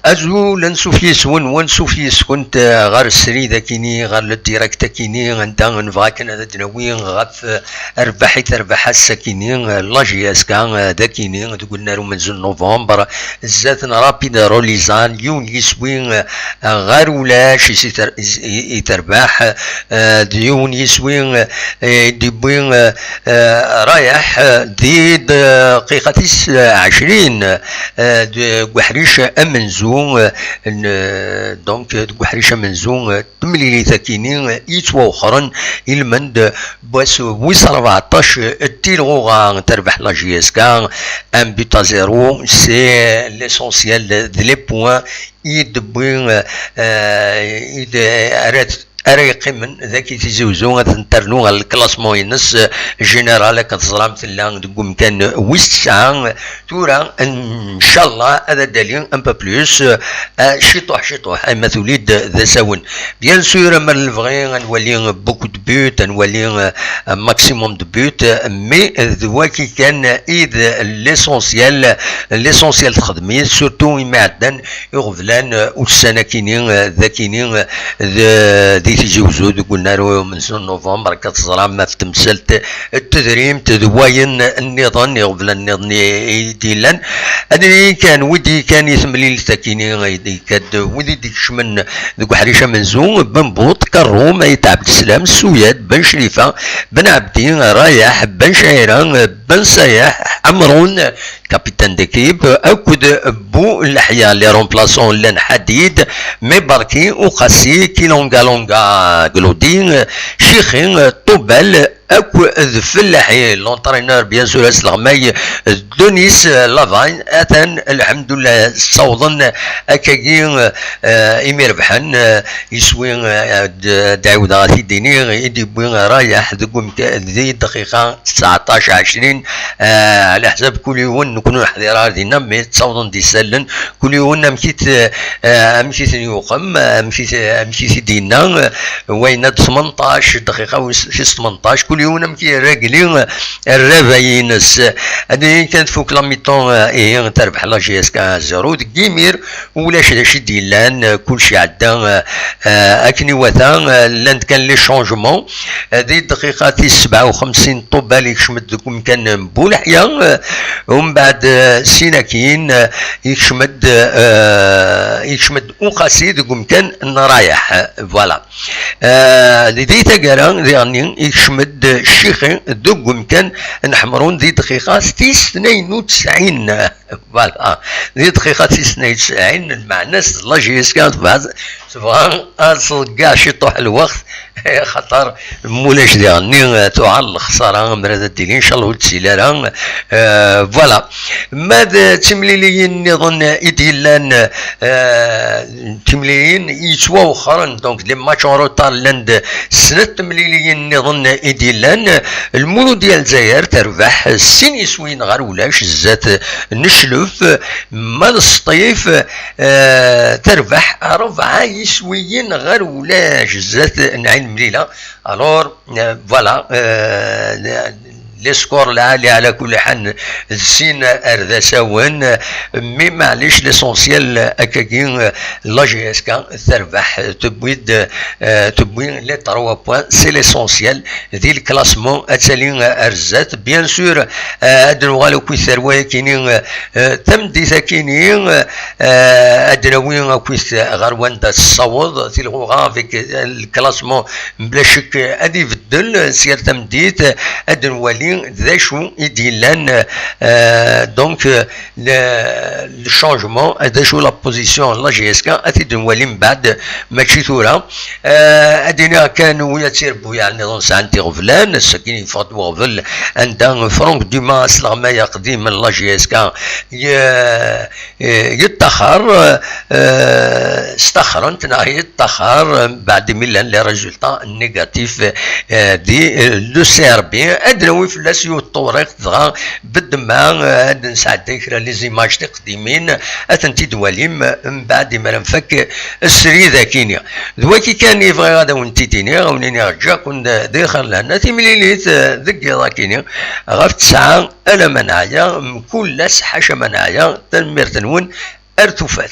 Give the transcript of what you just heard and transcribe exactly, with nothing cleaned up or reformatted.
Azul, ansuf yis-wen, wansuf yis-kent, eh, ɣer srid akini, ɣer le direct akini, anda nebɣa kan ad d-nawi ɣef, eh, rrbeḥ i terbeḥ ass akini, eh, la J S K, eh, d akini, deg unnar umenzu n novembre, zdat n Rapid Rolizan, yiwen yiswi, eh, ɣer ulac i si ter-, i, i terbeḥ, eh, d yiwen yiswi, eh, d-yewwi, eh, eh, rayeḥ, eh, di dqiqat-is, eh, ɛecrin, eh, deg uḥric amenzu, eh, n, donc, deg uḥric amenzu, eh, temlilit akini, eh, yettwawexren ilmend n wass wis rbeɛṭac, eh, d tilɣuɣa terbeḥ la J S K, un but à zéro, c'est l'essentiel de les points i d-wwi, eh, i d-, ara ara yeqqimen dagi Tizi Uzzu, ad ten-ternu ɣer lklasmu-ines, eh, général, akken teẓram tella deg umkan wis tesɛa. Tura, ncallah, ad d-tali un peu plus, eh, ciṭuḥ, ciṭuḥ, ama tuli-d d asawen. Bien sûr, ma lebɣi ad nwali beaucoup de buts, ad nwali, eh, un maximum de buts, mais d wagi kan i d l'essentiel, l'essentiel texdem-it, surtout imi ɛeddan iɣeblan, eh, ussan akini, eh, d akini, eh, d, di Tizi Uzzu, deg unnar umenzu n novembre, akka teẓram ɣef temsalt n tedrimt d wayen nniḍen, iɣeblan nniḍen i, i d-yellan. Ad nini kan, wid d-yekkan i temlilit akini, i d-yekkan, wid i d-ikecmen deg uḥric amenzu, Ben Buṭ, Karum, Ayt Ɛebdeslam, Suyad, Ben Crifa, Ben Ɛebdi, Rayeḥ, Ben Cɛira, Ben Sayeḥ, Ɛemrun, capitaine d'équipe, akked Bu Leḥya, les remplaçants llan Ḥadid, Mebarki, Uqasi, Kilonga Longa, Glodi, Cixi, Ṭubal, akked Fellaḥi, l'entraîneur, bien sûr, asleɣmay, Denis Lavagne, atan, lḥemdullah, ssawḍen akkagi, eh, imi rebḥen, eh, iswi, eh, d-, d-ɛiwdeɣ ad t-id-iniɣ, i d-yewwi Rayeḥ deg umka-, di dqiqa tseɛṭac ɛecrin, eh, ɛla ḥsab kul yiwen, nekni ur neḥḍir ara dinna, mais ttawḍen-d isallen, kul yiwen amek i t-, eh, amek i ten-yuqem, amek i t-, amek i t-id-yenna, eh, wayen ad tmenṭac dqiqa wis tis tmenṭac, kul yiwen amek i rragli, eh, rrabay-ines. Ad nini kan tfuk la mi-temps, eh, ihi terbeḥ la J S K un zéro, deg yimir ulac d acu i d-yellan, eh, kulci iɛedda, eh, eh, akken iwata, eh, llan-d kan les changements. Eh, di dqiqa tis sebɛa u xemsin, Ṭubal ikcem-d deg umkan n Bu Leḥya, eh, umbeɛd, eh, sinakin, eh, ikcem-d, eh, ikcem-d Uqasi deg umkan n Rayeḥ, eh, voilà. Eh, di, di taggara, diɣenni, ikcem-d Cixi deg umkan n Ḥemrun di dqiqa tis tnayen u tesɛin. Voilà. Di dqiqa tis tnayen u tesɛin, lmeɛna-s d la J S K tebɣa, tebɣa ad tḍeggeɛ ciṭuḥ lweqt, xaṭer mulac diɣenni, eh, tuɛer lexsara, ammer ad d-tili, ncallah ur d-tili ara. Eh, voilà. Ma d timliliyin nniḍen i d-yellan, eh, timliliyin yettwawexren, donc les matchs en retard llan-d snat temliliyin nniḍen i d-yellan. Lmuludya n Lezzayer terbeḥ sin iswiyen ɣer ulac zdat n Cclef, ma d Sṭif, eh, terbeḥ rebɛa iswiyen ɣer ulac zdat n Ɛin Mlila. Alors, eh, voilà, eh, les scores lɛali ɛla kulli ḥal d sin ar d asawen, mais maɛlic, l'essentiel akkagi, la J S K terbeḥ, tewwi-d, eh, tewwi les trois points, c'est l'essentiel. Di lklasmu ad tali ar zdat. Bien sûr, eh, ad nuɣal akkit tarwa-yakini, eh, tameddit-akini, eh, ad nawi akkit ɣer wanda tessaweḍ tilɣuɣa avec, eh, lklasmu, mebla ccek ad ibeddel si yal tameddit, ad nwali d acu i d-yellan, eh, donc, eh, le, le changement, d acu la position n la J S K, ad t-id-nwali mbeɛd, mačči tura. Eh, ad iniɣ kan, wiyaḍ d tirebbuyaɛ nniḍen sɛant iɣeblan, ass-agi yeffeɣ-d weɣbel anda Franck Dumas, asleɣmay aqdim n la J S K, ye-, eh, yeṭṭaxer, eh, staxren-t neɣ yeṭṭaxer, mbeɛd imi llan les résultats négatifs, eh, di, eh, le C R B. Ad nawi fell-as yiwet tewriqt, dɣa beddem-a, eh, ad nesɛedday kra les images tiqdimin, ad tent-id-twalim, mbeɛd imi ara nfak srid akini. D wagi kan i bɣiɣ ad awen-t-id-iniɣ, ad awen-iniɣ ǧǧiɣ-ken d, d ixir lehna, timlilit, eh, deg yiḍ akini, ɣef tesɛa, alamma neɛya, mkul ass ḥaca ma neɛya. Tanemmirt-nwen, ar tufat.